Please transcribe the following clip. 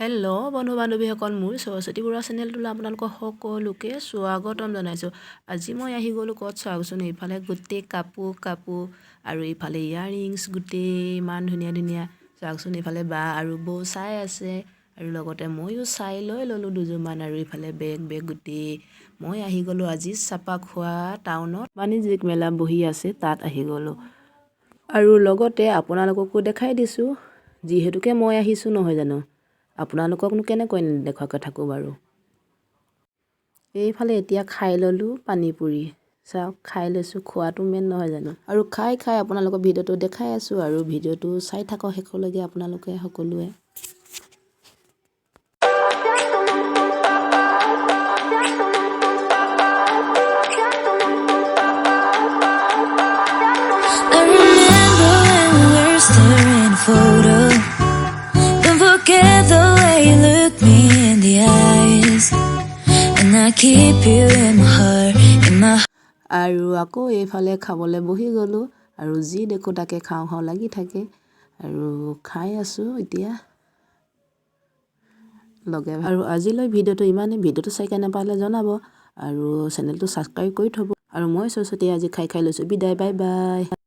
Hello' বন্ধু বান্ধৱীসকল, মোৰ সৰস্বতী বৰুৱা চেনেলটোলৈ আপোনালোকক সকলোকে স্বাগতম জনাইছোঁ। আজি মই আহি গ'লোঁ ক'ত চাওকচোন। এইফালে গোটেই কাপোৰ কাপোৰ আৰু এইফালে ইয়াৰিংছ, গোটেই ইমান ধুনীয়া ধুনীয়া। চাওকচোন, এইফালে বা আৰু বৌ চাই আছে আৰু লগতে ময়ো চাই লৈ ল'লোঁ দুযোৰমান। আৰু এইফালে বেগ বেগ গোটেই। মই আহি গ'লোঁ আজি চাপাখোৱা টাউনত, বাণিজ্যিক মেলা বহি আছে, তাত আহি গ'লোঁ আৰু লগতে আপোনালোককো দেখাই দিছোঁ। যিহেতুকে মই আহিছোঁ, নহয় জানো? আপোনালোককনো কেনেকৈ নেদেখুৱাকৈ থাকোঁ বাৰু? এইফালে এতিয়া খাই ল'লোঁ পানী পুৰি। চাওক, খাই লৈছোঁ। খোৱাটো মেইন, নহয় জানো? আৰু খাই খাই আপোনালোকক ভিডিঅ'টো দেখাই আছোঁ আৰু ভিডিঅ'টো চাই থাকক শেষলৈকে আপোনালোকে সকলোৱে। I remember when we were staring at a photo. Don't forget the way you look me in the eyes. And I keep you in my heart, in my আৰু আকৌ এইফালে খাবলৈ বহি গ'লোঁ আৰু যি দেখোঁ তাকে খাওঁ খাওঁ লাগি থাকে আৰু খাই আছোঁ এতিয়া লগে। আৰু আজিলৈ ভিডিঅ'টো ইমানেই। ভিডিঅ'টো চাই কেনে পালে জনাব আৰু চেনেলটো ছাবস্ক্ৰাইব কৰি থ'ব। আৰু মই সৰস্বতীয়ে আজি খাই খাই লৈছোঁ বিদায়। Bye bye.